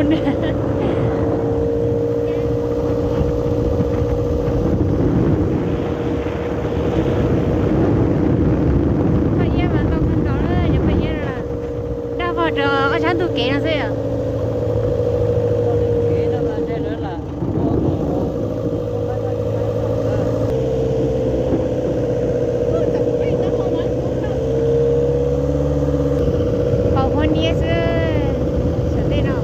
Phaj iab mas ntau kawg nkaus na, cov phaj iab no na. Dag vog rau ob sab ntug kev no xwb yom. Pom huab niab xwb, saum tej no.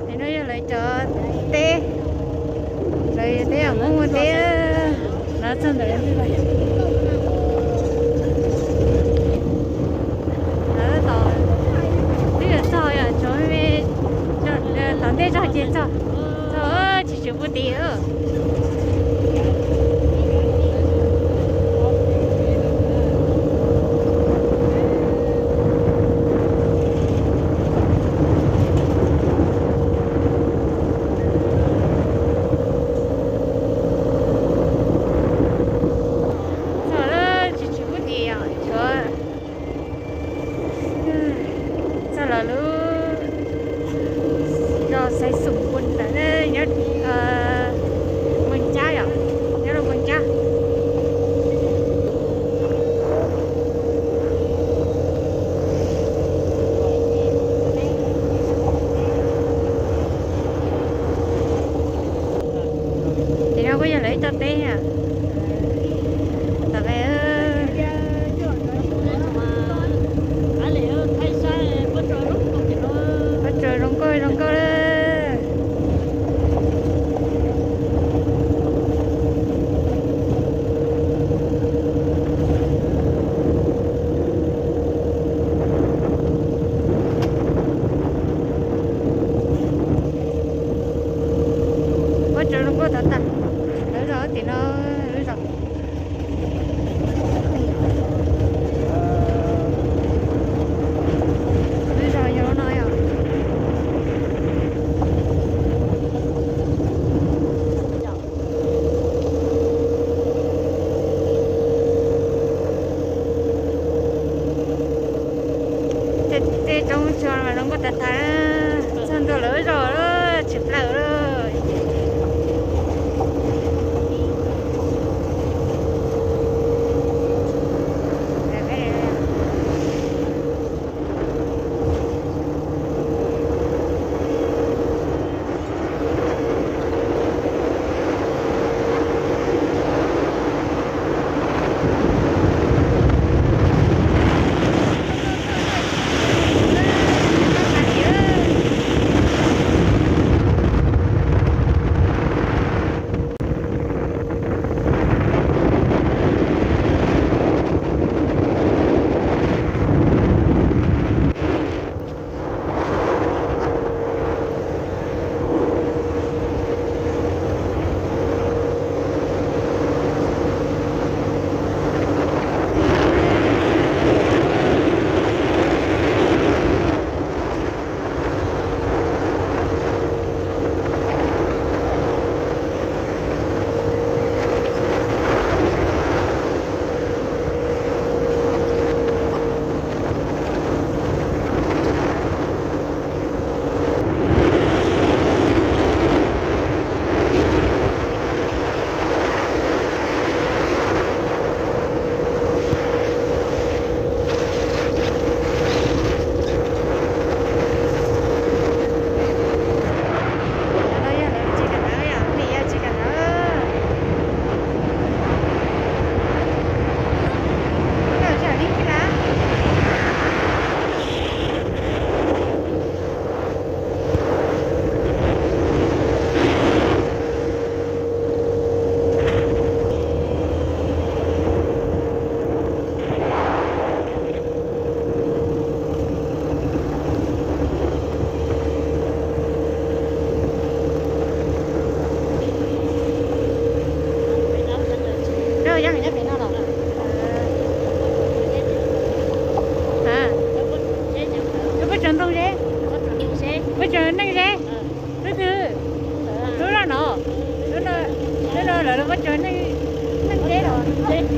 Nim no yog lawv cov teb, lawv teb os, Hmoob ua teb. Lawv txog ntawm, lawv tos, twb yuav txog yom, tshuav me, tom ntej zog ces txog, txog tsis tshwm puag tim. Txog lawm, tsis tshwm puag tim yom, tshuav txog los lub zos Xaiv Xum Npun ntawm nyob Moos Cab yom, nyob rau Moos Cab. Ces no kuj yog lawv ib tog teb na. Tom qab pob tsuas zoo nkauj zoo nkauj lawm. Pob tsuas zoo nkauj tag tag. Lawv zos tim no, lub zos, lub zos yog lub no yom. Tej roob tsuas mas zoo nkauj tag tag, txog ntua lawv zos lawm, tshwm plaws lawm.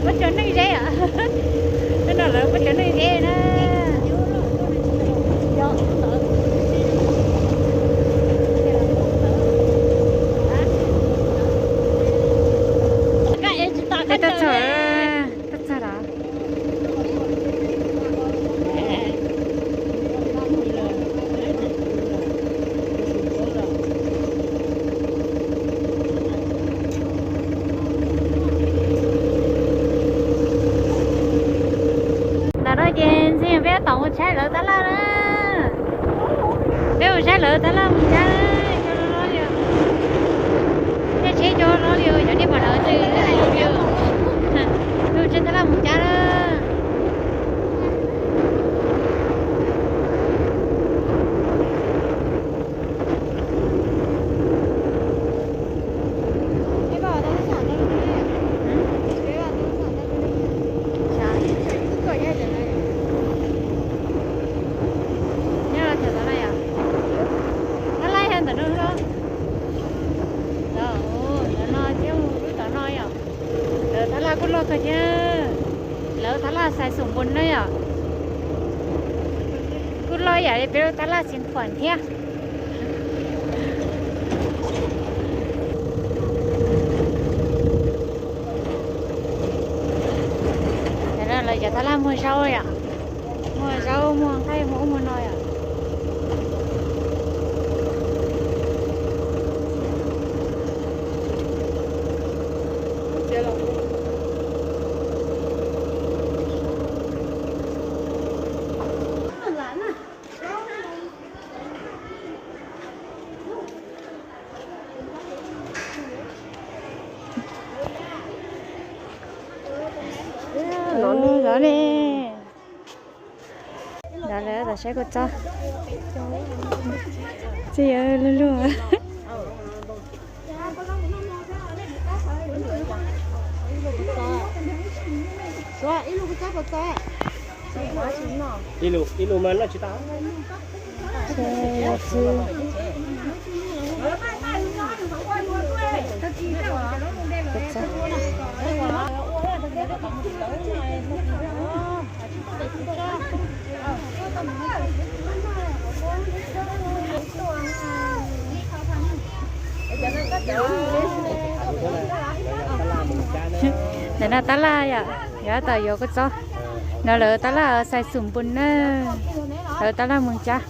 Cov neeg zeb os, no lawv muaj cov neeg zeb na. Tuaj txog, tuaj txog lawm. Ntawm no ces ntxhee peb tab tom mus saib lawv tab laj na. Peb mus saib lawv tab laj mus cab, caij tsheb cab los li, yog nej pom lawv twb hais li, peb mus saib tab laj mus cab na. Nyob los cov tab laj yom, tab laj yog ntawm no los? Ntawm no thiab, lub tom no yom. Lawv tab laj kuj loj kawg thiab. Lawv tab laj xais xoom npun na yom. Kuj loj yam li peb lub tab laj Xeev Khuam thiab. Lawv cov tab laj muag zaub yom, muag zaub muag nqaij muag ub muag no yom. Los li, los lawm, tom saib kua txob. Txij yuav luag luag. Ib lus mas noj tsis tau. Ntawm no tab laj yom, yuav tau yuav kua txob. No lawv tab laj xais xoom npun na, lawv tab laj mus cab.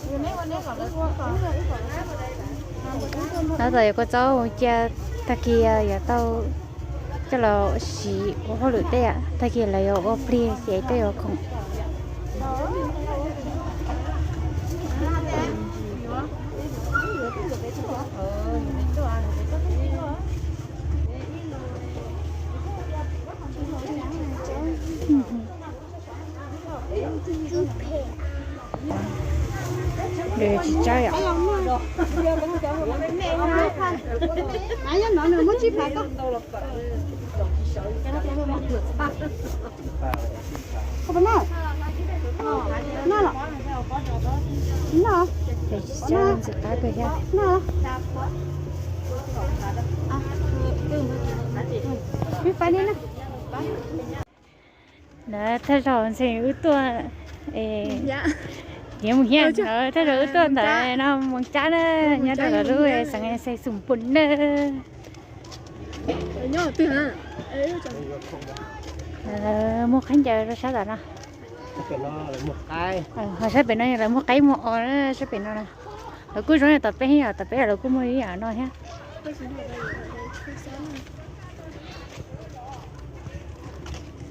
No tau yuav kua txob cia tag kis yuav tau coj los siv ua hauj lwm tej, tag kis lawv yuav ua plig ces tej yuav khoom. Tsis tsawg yom. Tsis tsawg, ntxim qab kawg thiab. Lawv thawj zaug ntxhee wb tuaj, yeej mus hiab, thawj zaug wb tuaj ntawm no Moos Cab na, nyob rau lawv lub xeev Xais Xoom Pum na. Muag khaub ncaws rau sab tom no. Ho sab pem no lawv muag qaib muag os, sab pem no na. Lawv kuj zoo yam tom peb, tom peb lawv kuj muag ib yam no thiab.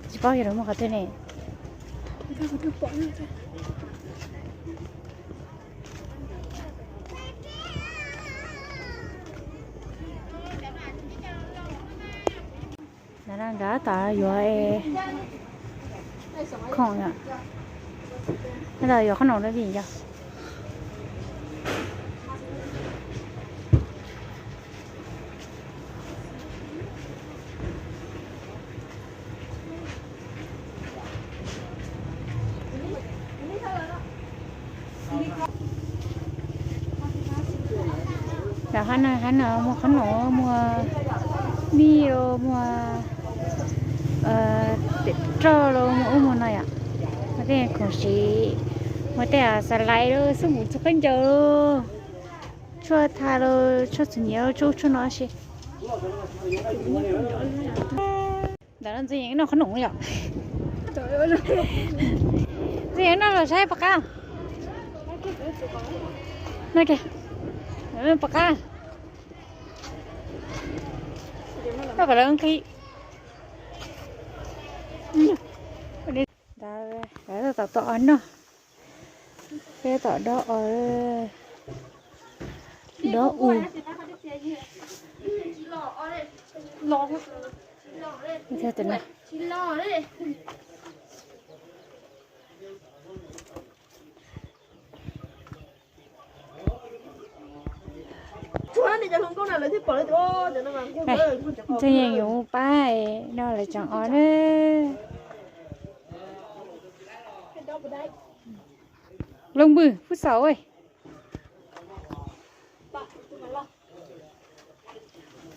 Tsis paub yog lawv muag qhov twg ne. Nkawd tab tom yuav khoom, tab tom yuav qhob noom rau vim yog Lawv hab no, hab no muag qhob noom, muag mij, muag Roj los mus ub mus no yom. Muaj tej khoom siv, muaj tej xas lais los xub mus txog khaub ncaws los, tshuaj tha los tshuaj txhuam nyiav los tshuaj tshuaj no si. Ntawm no Ntxwg Yees noj qhob noom yom. Ntxwg Yees noj los saib puas qab. Noj puas qab. Noj kom lawv nqhis. Lawv tab tom tua os noj. Peb tab tom dob os, dob u. Ntxwg Yees yuav mus pab no lawv tseem os na. Looj Npwg Phub Xaum,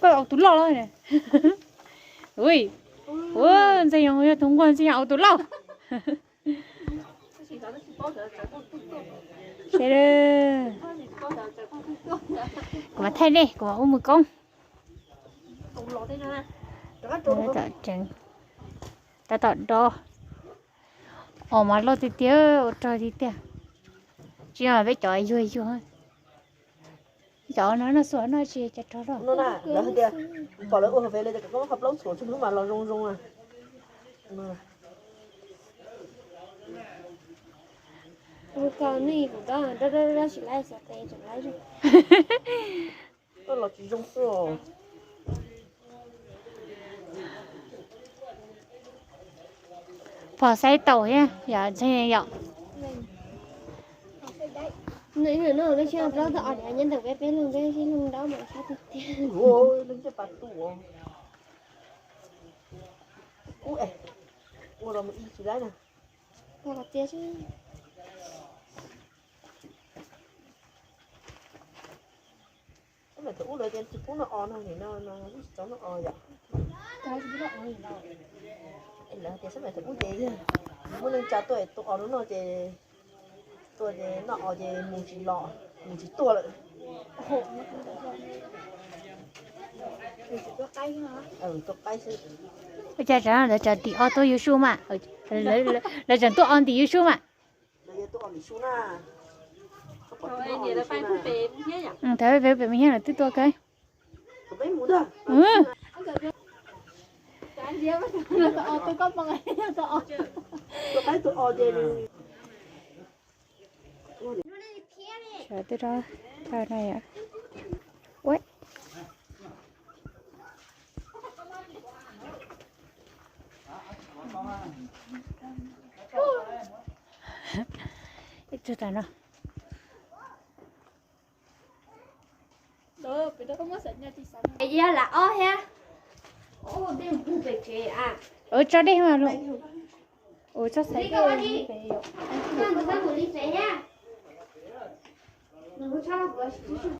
koj aus tus loj los. Ui, ua Ntxwg Yees yog tus nquag, Ntxwg Yees aus tus loj. Kuv mas thaij nej, kuv mas ua mus koob. Tab tom dob. Os mas loj tiag tiag, ua rog tiag tiag. Tsis yog peb cov yuag yuag. Cov no noj xuas noj tsis cov rog loj. Lawv hais tias pom lawv ua hauv Fev lawv tias kom koj muab qhov plaub txhuam txhua hnub mas los zoo zoo na. Koj los tsis zoo xwb os. Pom saib taus thiab yom, ntxhee yom. Ua los mus ib tsis laib na. Tab mas thaum ub lawv tias tsis pub noj os no, nim no no tsis txhob noj os yom. Lawv tias xab mas thaum ub ces yog muaj neej tsa tuaj tua os no noj ces, tua ces noj os ces mus tsis los, mus tsis tuaj lawm. Ua cas tsam no lawv tseem tim os tuaj yus sub mas, lawv tseem tuaj os ntim yus sub mas. Thaum peb pem me nyiab lawv twb tua kawg. Sawv daws tau no yom. Ua, ib tug tas no. Yog lam ob thiab. Ua tso dej mas los. Ua tso xaiv dej.